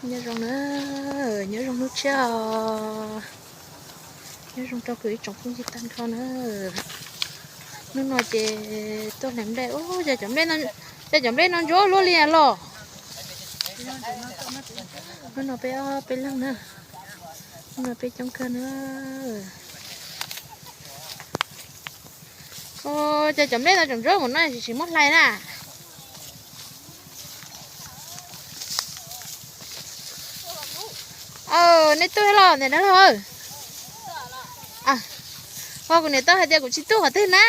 Nyob zoo na, nyob zoo hnub tshiab os. Nyob zoo rau kuv ib tsoom phooj ywg tag nrho na. Hnub no ces tuaj hlais nplej, ua cas cov nplej no ntsuab luaj li los. Hnub no peb ob peb leeg na, hnub no peb coob kawg na. Ua cas cov nplej no tseem ntsuab mus no tsis muab hlais na. Nej tuaj thiab los niam dab laug? Ua kuv niam tau hais tias kuv tsis tuaj qhov twg na.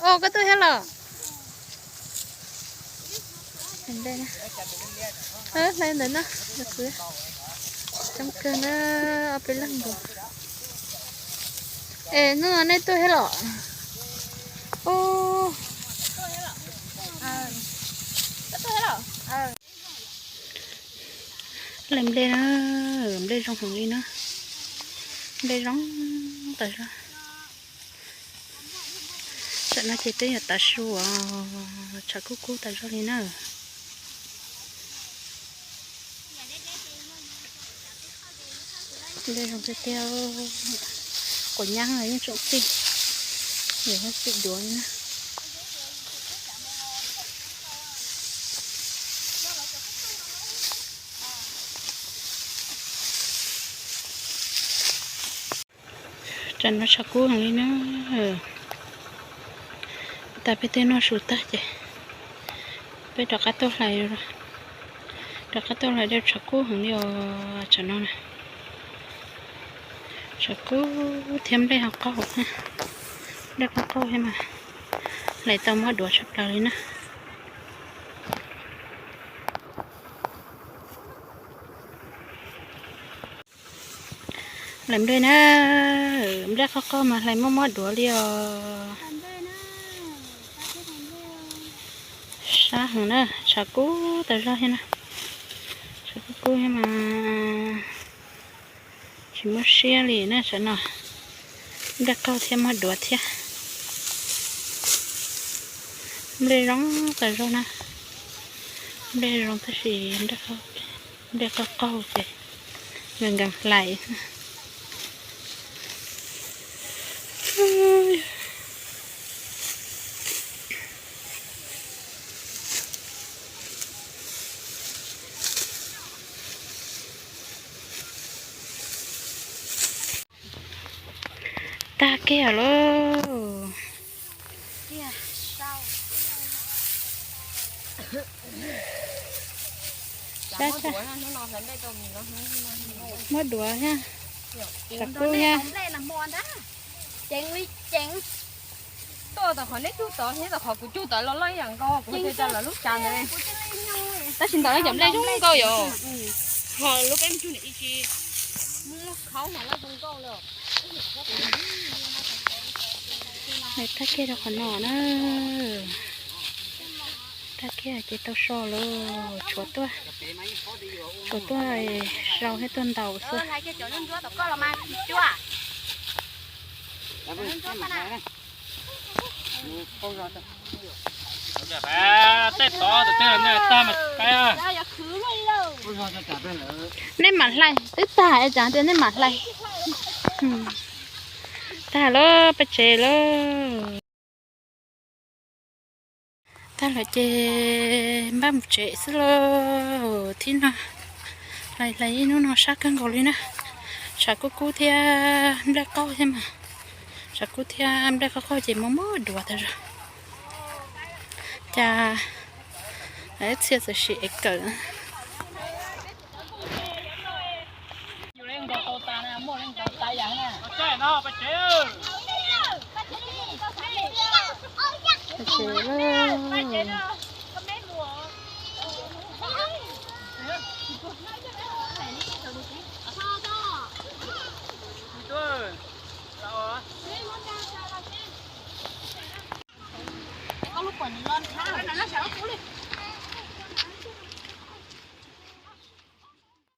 Ua koj tuaj thiab los? Hlais ntawd no, coob kawg na, ob peb leeg nkaus. Es hnub no nej tuaj thiab los? Hlais nplej na, nplej zoo heev li na, nplej zoo tas zog. Tam no ces twb yuav tav su os, tshav kub kub tas zog li na. Nplej zoo tiag tiag, quav nyab los yeej tsoom txij, yeej txij duav li na. Tam no tshav kub heev li na. Tas peb twb noj su tag ces peb rov qab tuaj hlais, rov qab tuaj hlais, tshav kub heev li os tam no na. Tshav kub thiab nplej ho qaug, nplej qaug qaug thiab mas hlais tau mob duav tshaj plaws li na. Hlais nplej na, nplej qaug qaug mas hlais mob mob duav li os. Sab heev na, tshav kub tas zog thiab na. Tshav kub kub thiab mas tsis muaj siab li na tam no. Nplej qaug thiab mob duav thiab. Nplej zoo tas zog na. Nplej zoo tab sis nplej qaug qaug ces nkees nkees hlais. Tag kiag lawm. Sab sab. Muab duav thiab. Tshav kub thiab. Ceev li ceev. Tuaj tau qhov neb cug tod thiab tau qhov kuv cug tod los loj ib yam nkaus, kuv thiaj tau lawv lub tsav ntawd. Tab sis ntawm no cov nplej zoo nkauj yom. Ho lub peb cug nws ib tsi muab khaub mas loj zoo nkauj li. Tag kiag rau qhov no na. Tag kiag ces tau so lawm, tshuav tuaj, tshuav tuaj sau thiab tuaj ntaus xwb. Tej tod tag mas, nej mam hlais twb tag es cas tias nej mam hlais. Tag lawm, peb tsev lawm. Tag lawm ces npaj mus tsev xwb lauj. Thib no hlais ib hnub no sab kawg nkaus li na. Tshav kub kub thiab nplej qaug thiab mas, tshav kub thiab nplej qaug qaug ces mob mob duav tas zog. Cas ib txhia txawm sim ev kawm.